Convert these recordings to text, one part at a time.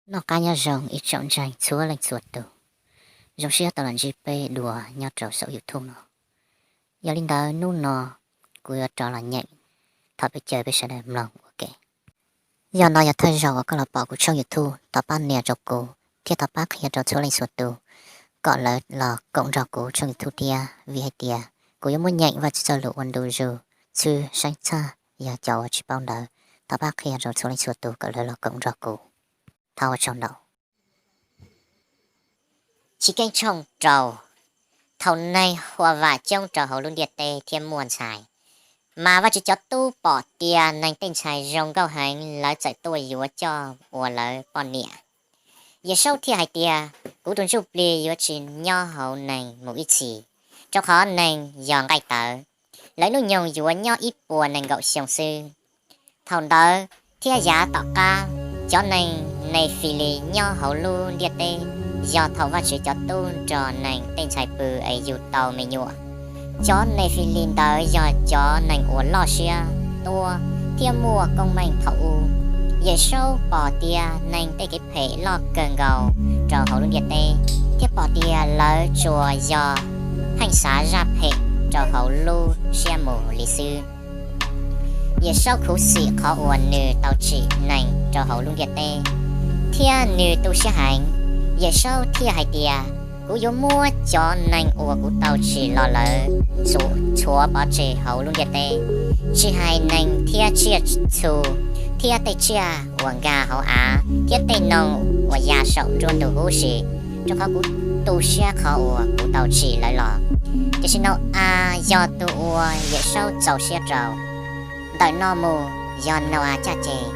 Noj qab nyob zoo ib tsoom ntseeg txhua leej txhua tus, zoo siab tau los ntsib peb dua nyob rau saum YouTube no. Yog li ntawd hnub no kuv yuav rov los nyeem, thov peb caw peb sawv daws mloog ua ke. Yog no yog thawj zaug uas koj los pom kuv tshooj YouTube, thov pab nias rau kuv thiab thov pab qhia rau txhua leej txhua tus kom lawv los koom nrog kuv tshooj YouTube thiab, vim hais tias kuv yuav muab nyeem Vajtswv txoj lus ua ntu zus, txhwb, saib txhaj, yog cov uas tsis paub ntawd, thov pab qhia rau txhua leej txhua tus kom lawv los koom nrog kuv. Thov ua tsaug ntau. Chiv Keeb tshooj rau. Thaum neeg huam vam coob rau hauv lub ntiaj teb thiab muaj ntxhais, mas Vajtswv cov tub pom tias neeg tej ntxhais zoo nkauj heev, lawv txawm tuaj yuav coj ua lawv poj niam. Yawm Saub thiaj hais tias, Kuv tus ntsuj plig yuav tsis nyob hauv neeg mus ib txhis, rau qhov neeg yog nqaij tawv, lawv hnub nyoog yuav nyob ib puas nees nkaum xyoo xwb. Thaum ntawd thiab yav tom qab, cov neeg Nefilis nyob hauv lub ntiaj teb, yog thaum Vajtswv cov tub nrog neeg tej ntxhais pw es yug tau me nyuam. Cov Nefilis ntawd yog cov neeg uas loj siab tuab thiab muaj koob meej thaum ub. Yawm Saub pom tias neeg tej kev phem loj kawg nkaus rau hauv lub ntiaj teb, thiab pom tias lawv tsuas yog pheej xav zaj phem rau hauv lub siab mus li xwb. Yawm Saub khuv xim qhov uas nws tau tsim neeg rau hauv lub ntiaj teb, thiab nws tu siab heev. Yawm Saub thiaj hais tias, Kuv yuav muab cov neeg uas kuv tau tsim los lawm txhuav pov tseg hauv lub ntiaj teb, tsis hais neeg thiab tsiaj txhu, thiab tej tsiaj uas nkag hauv av thiab tej noog uas ya saum nruab ntug huv si, rau qhov kuv tu siab qhov uas kuv tau tsim lawv los. Tiam sis Nau-as yog tus uas Yawm Saub txaus siab rau. Ntawm no mus yog Nau-as caj ces.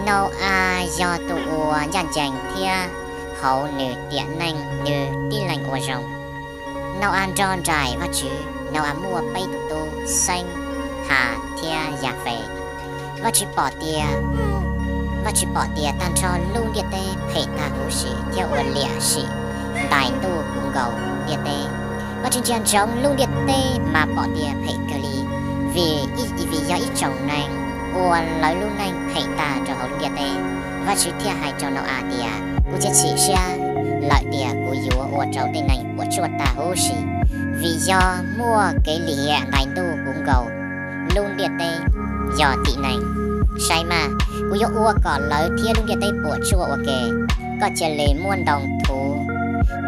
Nau-as yog tus uas ncaj ncees thiab hauv nws tiam neej nws tib leeg ua zoo. Nau-as nrog nraim Vajtswv. Nau-as muaj peb tus tub, Xeeb, Has thiab Yas Fes. Vajtswv pom tias, Vajtswv pom tias tag nrho lub ntiaj teb phem tag huv si thiab ua liam sim ntais ntuj puv nkaus ntiaj teb. Vajtswv ntsia ntsoov lub ntiaj teb mas pom tias phem kawg li, vim, vim yog ib tsoom neeg ua lawv lub neej phem tag rau hauv lub ntiaj teb. Vajtswv thiaj hais rau Nau-as tias, Kuv txiav txim siab lawm tias kuv yuav ua rau tej neeg puas tsuaj tag huv si, vim yog muaj kev lim hiam ntais ntuj puv nkaus lub ntiaj teb yog tim neeg. Saib mas, kuv yuav ua kom lawv thiab lub ntiaj teb puas tsuaj ua ke. Koj cia li muab ntoo thuv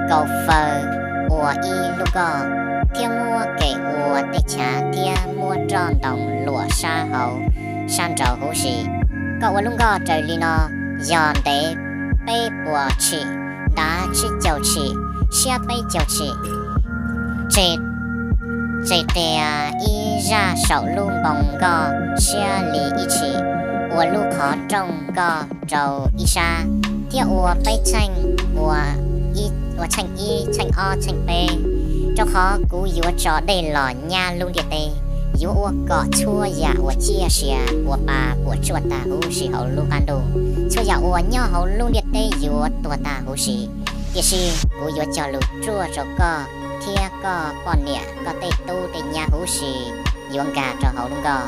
Kaufaws ua ib lub nkoj, thiab muab kem ua tej chav thiab muab roj ntoo luam sab hauv sab nraud huv si. Koj ua lub nkoj raws li no: yog ntev peb puas tshim, dav tsib caug tshim, siab peb caug tshim. Tseg qias ib zaj saum lub npoo nkoj siab li ib tshim, ua lub qhov rooj nkoj rau ib sab, thiab ua peb txheej, ua txheej ib, txheej ob, txheej peb, rau qhov kuv yuav tso dej los nyab lub ntiaj teb. Yuav ua kom txhua yam uas ciaj sia ua pa puas tsuaj tag huv si hauv lub qab ntuj. Txhua yam uas nyob hauv lub ntiaj teb yuav tuag tag huv si, tiam sis kuv yuav cog lus ruaj rau koj thiab koj poj niam, koj tej tub tej nyab huv si yuav nkag rau hauv lub nkoj.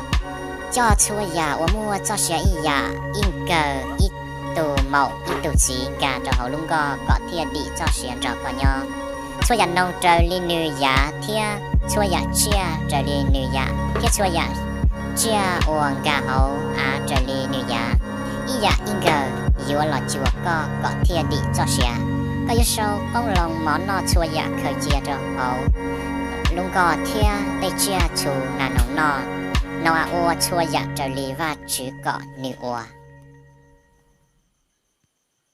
Coj txhua yam uas muaj txoj sia ib yam, ib nkawg, ib tug maum ib tug txiv nkag rau hauv lub nkoj kom thiaj dim txoj sia nrog koj nyob. Txhua yam noog raws li nws yav, thiab txhua yam tsiaj raws li nws yam, thiab txhua yam tsiaj uas nkag hauv av raws li nws yav, ib yam ib nkawg yuav los cuag koj kom thiaj dim txoj sia. Koj yuav sau qoob loo mov noj txhua yam khaws cia rau hauv lub nkoj thiab tej tsiaj txhu nas noog noj. Nau-as ua txhua yam raws li Vajtswv kom nws ua.